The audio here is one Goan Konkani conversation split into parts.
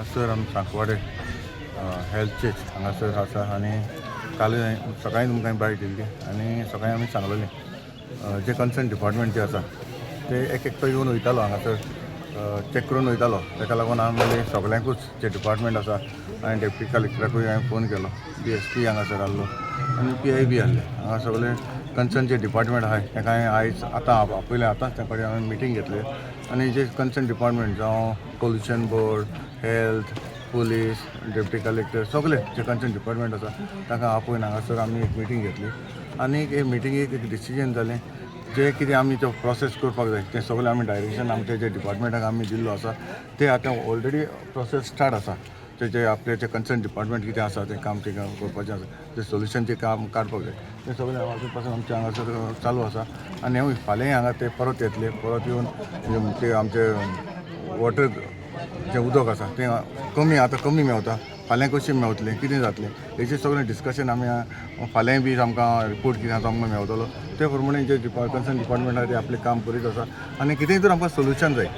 हांगासर आमी सांकवाडे हेल्थ चेक हांगासर आसा आनी काल सकाळी तुमकां बायट दिल्ली आनी सकाळी आमी सांगलेलें, जे कन्सर्न डिपार्टमेंट जे आसा ते एक एकटो येवन वयतालो, हांगासर चॅक करून वयतालो. ताका लागून आमी सगल्यांकूच जे डिपार्टमेंट आसा आनी डेप्युटी कलेक्टराकूय हांवें फोन केलो. डी एस पी हांगासर आहलो आनी पी I बी आहले. हांगा सगळे कन्सर्न जे डिपार्टमेंट आहाय ताका हांवें आयज आतां आपयलें. आतांच तांचे कडेन हांवें मिटींग घेतली आनी जे कन्सर्न डिपार्टमेंट जावं pollution board, health, police, deputy collector, सगळे जे कन्सर्न डिपार्टमेंट आसा तांकां आपोवन हांगासर आमी एक मिटींग घेतली आनी हे मिटिंगेक एक डिसिजन जालें, जे कितें आमी तो प्रोसेस करपाक जाय तें सगळें आमी डायरेक्शन आमचे जे डिपार्टमेंटाक आमी दिल्लो आसा, ते आतां ऑलरेडी प्रोसेस स्टार्ट आसा. ते जे आपले जे कन्सर्न डिपार्टमेंट कितें आसा तें काम तें करपाचें आसा, तें सोल्युशन जें काम काडपाक जाय तें सगळें हांगासर पासून आमचें हांगासर चालू आसा. आनी हांव फाल्यांय हांगा ते परत येतले, परत येवन ते आमचे वॉटर जें उदक आसा तें कमी, आतां कमी मेवता, फाल्यां कशें मेवतलें, कितें जातलें, हेचें सगळें डिस्कशन आमी फाल्यांय बी आमकां रिपोर्ट कितें आसा आमकां मेवतलो. ते प्रमाणे जे कन्सर्न डिपार्टमेंट आसा ते आपलें काम करीत आसा आनी कितेंय तर आमकां सोल्युशन जाय,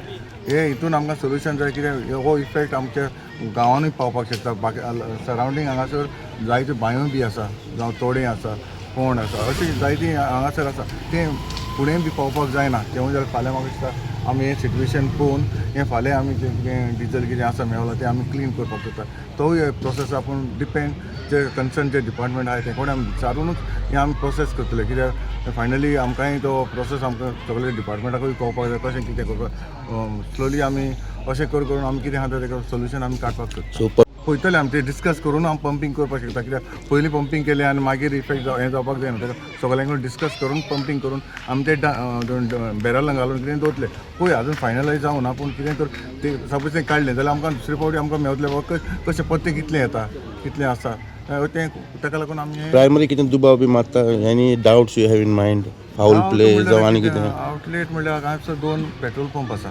हे हितून आमकां सोल्युशन जाय, कित्याक हो इफेक्ट आमच्या गांवानूय पावपाक शकता. बाकी सरावंडींग हांगासर जायत्यो बांयो बी आसा, जावं तोडें आसा, कोण आसा, अशें जायतीं हांगासर आसा, तें फुडें बी पावपाक जायना. तेवूय जाल्यार फाल्यां म्हाका दिसता आमी हें सिट्युएशन पळोवन हें फाल्यां आमी जें कितें डिजल कितें आसा मेवला तें आमी क्लीन करपाक सोदता. तोवूय प्रोसेस आपूण डिपेंड जे कन्सर्न जे डिपार्टमेंट आहा ते कडेन आमी विचारुनूच हें आमी प्रोसेस करतले, कित्याक फायनली आमकांय तो प्रोसेस आमकां सगळे डिपार्टमेंटाकूय कळपाक जाय कशें कितें करपाक. स्लोली आमी अशें कर करून आमी कितें आहा तेका सोल्युशन आमी काडपाक सोदता. सो पळयतले आमी, ते डिस्कस करून आमी पंपींग करपाक शकता, कित्याक पयलीं पंपींग केलें आनी मागीर इफेक्ट हें जावपाक जायना. ताका सगळ्यां कडेन डिस्कस करून पंपींग करून आमी ते बॅरलां घालून कितें दवरतले. पळय, अजून फायनलायज जावना, पूण कितें तर ते सपोज तें काडलें जाल्यार आमकां दुसरे फावटी आमकां मेवतलें बाबा कशें पत्ते कितलें येता, कितलें आसा तें. ताका लागून आमी हें प्रायमरी कितें दुबाव बी मारता? Any doubts you have in mind, foul play जावं आनी कितें? आउटलेट म्हणल्यार हांगासर दोन पेट्रोल पंप आसा.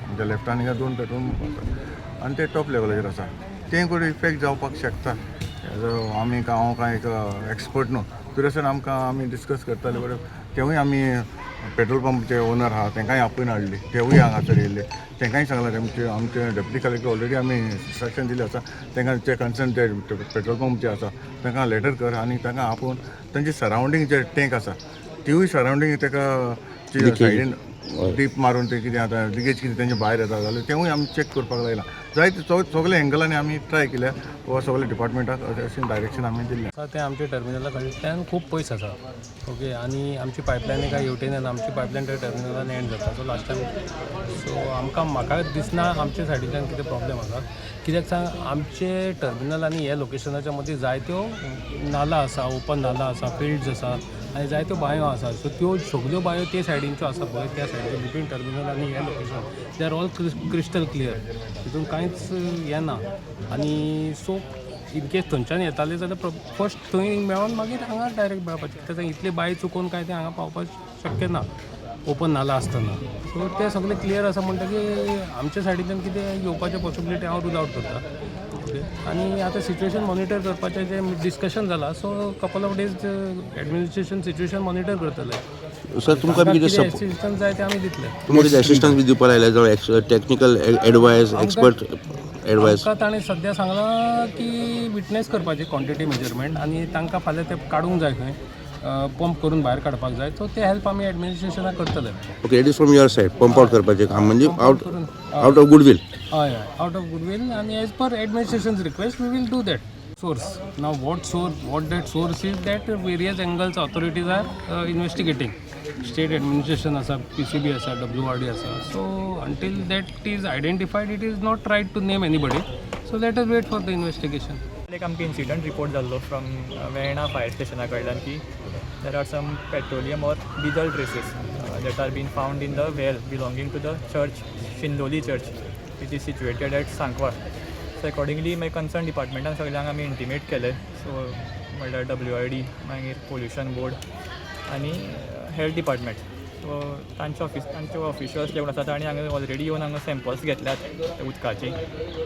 आमच्या लेफ्टान हिंगा दोन पेट्रोल पंप आसा आनी ते टॉप लेवलाचेर आसा. तें कडेन इफेक्ट जावपाक शकता. आमी हांव कांय एक एक्सपर्ट न्हू, तरी आसतना आमकां आमी डिस्कस करताले. बरें, तेवूय आमी पेट्रोल पंपचे ओनर आहा तेंकांय आपोवन हाडली. तेवूय हांगासर येयल्ले. तेंकांय सांगलां, तेमचे आमचे डेप्युटी कलेक्टर ऑलरेडी आमी इन्स्ट्रक्शन दिल्लें आसा तेंकां, जे कन्सर्न जे पेट्रोल पंप जे आसा तांकां लेटर कर आनी तांकां आपोवन तेंचे सरावंडींग जे टँक आसा तिवूय सरावंडींग ताका सायडीन डीप मारून ते कितें आतां लिकेज कितें तेंचे भायर येता जाल्यार तेवूय आमी चॅक करपाक लायलां. जायते सगळे एंगलांनी आमी ट्राय केल्या वा सगळे डिपार्टमेंटाक अशें डायरेक्शन आमी दिल्लें. आसा तें आमच्या टर्मिनला कडल्यान खूब पयस आसा, ओके. आनी आमची पायपलायन काय हेवटेन येना, आमची पायपलायन त्या टर्मिनलान एंड जाता. सो लास्ट टायम, सो आमकां म्हाका दिसना आमच्या सायडीच्यान कितें प्रॉब्लेम आसा. कित्याक सांग, आमचे टर्मिनल आनी हे लोकेशनाच्या मदीं जायत्यो नाला आसा, ओपन नाला आसा, फिल्ड्स आसा आनी जायत्यो बांयो आसा. सो त्यो सगल्यो बांयो ते सायडीनच्यो आसा पळय, त्या सायडीच्यो बिटवीन टर्मिनल आनी हे location, they are all crystal clear. तितून कांयच येना. आनी सो इन केस थंयच्यान येताले जाल्यार फर्स्ट थंय मेळोन मागीर हांगा डायरेक्ट मेळपाचें. कित्याक इतले बांय चुकोवन काय तें हांगा पावपाक शक्य ना ओपन नाला आसतना. सो तें सगळें क्लियर आसा म्हणटकीर आमच्या सायडीच्यान कितें येवपाचें पॉसिबिलिटी हांव रूल आवट करता, ओके. आनी आतां सिच्युएशन मॉनिटर करपाचें जें डिस्कशन जालां, so couple of days administration situation monitor करतले. सर, तुमकां बी कितें सपोर्ट एसिस्टन्स जाय तें आमी दितले. तुमकां कितें एसिस्टन्स बी दिवपाक लायले जावं टॅक्निकल एडवायस, एक्सपर्ट एडवायस? आमकां ताणें सद्या सांगलां की विटनेस करपाची क्वॉन्टिटी मेजरमेंट आनी तांकां फाल्यां ते काडूंक जाय, खंय पंप करून भायर काडपाक जाय. सो ते हेल्प आमी एडमिनिस्ट्रेशनाक करतले. Okay, it is from your side, pump out करपाचें काम म्हणजे आउट करून आउट ऑफ गुडवील. हय हय आउट ऑफ गुडवील आनी as per administration's request we will do that. Source, now what source, what that source is, that various angles authorities are investigating. State administration आसा, पीसीबी आसा, डब्ल्यू आर डी आसा. So until that is identified, it is not right to name anybody, so let us wait for the investigation. एक आमकां इन्सिडंट रिपोर्ट जाल्लो फ्रॉम वेर्णा फायर स्टेशना कडल्यान की there are some petroleum or diesel traces that are been found in the well belonging to the church, Shindoli church, which is situated at Sancoale. So accordingly मागीर कन्सर्न डिपार्टमेंटान सगळ्यांक आमी इंटिमेट केलें. सो म्हणल्यार डब्ल्यू आर डी, मागीर पोल्युशन बोर्ड आनी हेल्थ डिपार्टमेंट. सो तांचे ऑफिस, तांचे ऑफिशियल्स जे कोण आसा तांणी हांगा ऑलरेडी येवन हांगा सॅम्पल्स घेतल्यात त्या उदकाची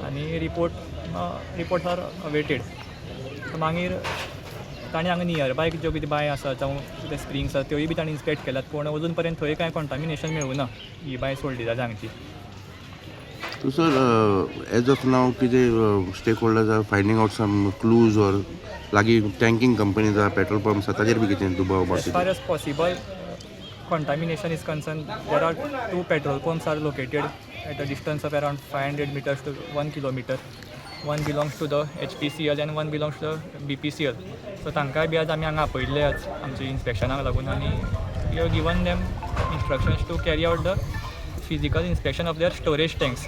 आनी रिपोर्ट्स are awaited. So मागीर तांणी हांगा नियर बाय ज्यो कितें बांय आसा जावं कितें स्प्रिंग्स आसा, त्योय बी तांणी इन्स्पेक्ट केल्यात, पूण अजून पर्यंत थंय कांय कॉन्टामिनेशन मेळूं ना ही बांय सोडली जाल्या हांगची. So sir, as of now कितें stakeholders are finding out some clues or लागीं टँकिंग कंपनीज आहा, पेट्रोल पंप्स आहा, ताजेर बी कितें दुबाव? As far as possible contamination is concerned, there are two petrol pumps are located at a distance of around 500 meters to 1 kilometer. One belongs to the HPCL and one belongs to the BPCL. So तांकांय बी आज आमी हांगा आपयल्ले आज आमचे इन्स्पेक्शनाक लागून आनी we have given them instructions to carry out the physical inspection of their storage tanks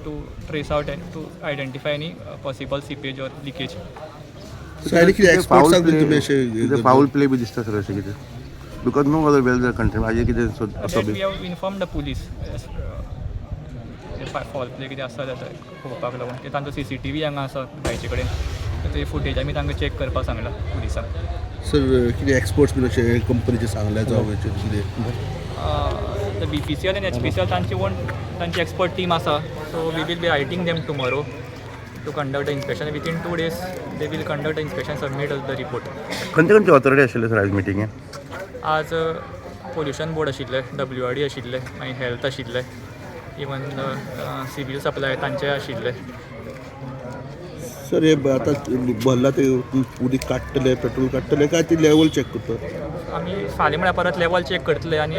to trace out and to identify any possible seepage or leakage. सायडीक कितें एक्सपर्ट्सांक बी तुमी अशें फावल प्ले बी दिसता सर अशें कितें, because no other wells are contaminated, हाजेर कितें असो That B we have informed the police as foul play कितें आसा जाल्यार पळोवपाक लागून ते तांचो सीसीटीव्ही हांगा आसा बांयचे कडेन, ते फुटेज आमी तांकां चॅक करपाक सांगलां पुलिसांक. सर, कितें एक्सपर्ट्स बीन अशें कंपनीचे सांगल्या जावं हेचेर कितें? The BPCL आनी एचपीसीएल तांची ओन तांची एक्सपर्ट टीम आसा, so we will be writing them tomorrow to conduct the inspection. Within 2 days they will conduct the inspection, submit the report. खंयचे खंयचे ऑथॉरिटी आशिल्ले सर आज मिटिंगेक? आज पोल्युशन बोर्ड आशिल्ले, डब्ल्यू आर डी आशिल्ले, मागीर हेल्थ आशिल्ले, इवन सिवील सप्लाय तांचे आशिल्ले. सर, हे आतां भरला ते उदीक काडटले, पेट्रोल काडटले काय ती लेवल चॅक करता? आमी फाल्यां म्हळ्यार परत लेवल चॅक करतले आनी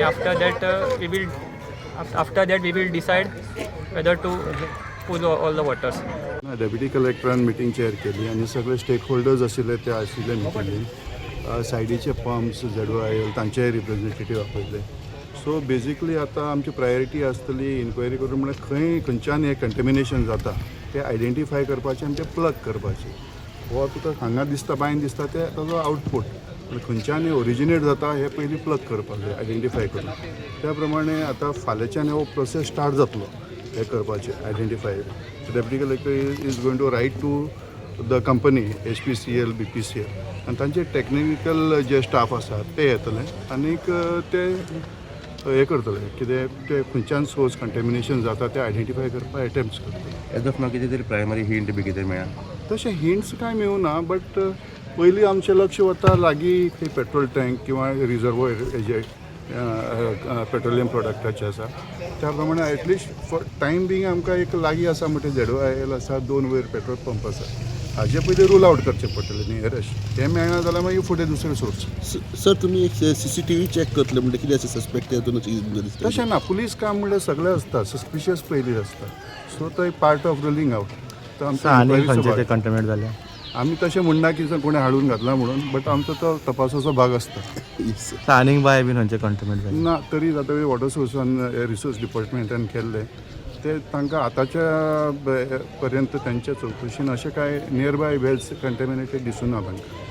after that we will decide whether to pull all the waters. Deputy कलेक्टरान meeting chair केली आनी सगळे स्टेक होल्डर्स आशिल्ले ते आशिल्ले मिटिंगेन. सायडीचे पंप्स, झेडवायल तांचे रिप्रेझेंटेटीव आपयले. सो बेजिकली आतां आमची प्रायोरिटी आसतली इन्क्वायरी करून म्हळ्यार खंय खंयच्यान हें कंटेमिनेशन जाता तें आयडेंटिफाय करपाचें आनी तें प्लग करपाचें. हो तुका हांगा दिसता, बांयन दिसता तें ताजो आउटपूट, पूण खंयच्यान हें ओरिजिनेट जाता हें पयलीं प्लग करपाक जाय आयडेंटिफाय करून. त्या प्रमाणे आतां फाल्यांच्यान हो प्रोसेस स्टार्ट जातलो हें करपाचें identify. Deputy collector is going to write to the company HPCL, BPCL आनी तांचे टॅक्निकल जे स्टाफ आसा ते येतले आनीक ते हें करतले, कितें ते खंयच्यान सोर्स कंटेमिनेशन जाता तें आयडेंटिफाय करपाक एटेम्प्ट करतले. एज ऑफ नाव कितें तरी प्रायमरी हिंट बी कितें मेळ्ळा? तशें हिंट्स कांय मेळूना, बट पयलीं आमचें लक्ष वता लागीं खंय पेट्रोल टँक किंवा रिजर्वोयर हेजे पेट्रोलियम प्रोडक्टाचे आसा. त्या प्रमाणे at least for time being आमकां एक लागीं आसा म्हणटा झेडवायल आसा, दोन वयर पेट्रोल पंप आसा, हाजे पयलीं रूल आवट करचें पडटलें नियरेस्ट. हें मेळना जाल्यार मागीर फुडें दुसरें सोर्स. सर, तुमी एक सीसीटीव्ही चॅक करतले म्हणटा, कितें अशें सस्पेक्ट हातून अशें दिसता? तशें ना, पुलीस काम म्हणल्यार सगळें आसता, सस्पिशियस पयलीं आसता, सो तो एक पार्ट ऑफ रुलींग आवट. तो आमचो आनी inquiry चो खंयचे ते भाग. कंटेमिनेट जाले? आमी तशें म्हणना की कोणें हाडून घातला म्हणून, बट आमचो तो तपासाचो भाग आसता. Yes, sir. आनीक बाय बीन खंयचे कंटेमिनेट जाले? ना, तरी जाता वॉटर सोर्सान रिसोर्स डिपार्टमेंटान केल्लें ते तांकां आतांच्या पर्यंत तांच्या चवकशीन अशें कांय नियर बाय वेल्स कंटेमिनेटेड दिसूना तांकां.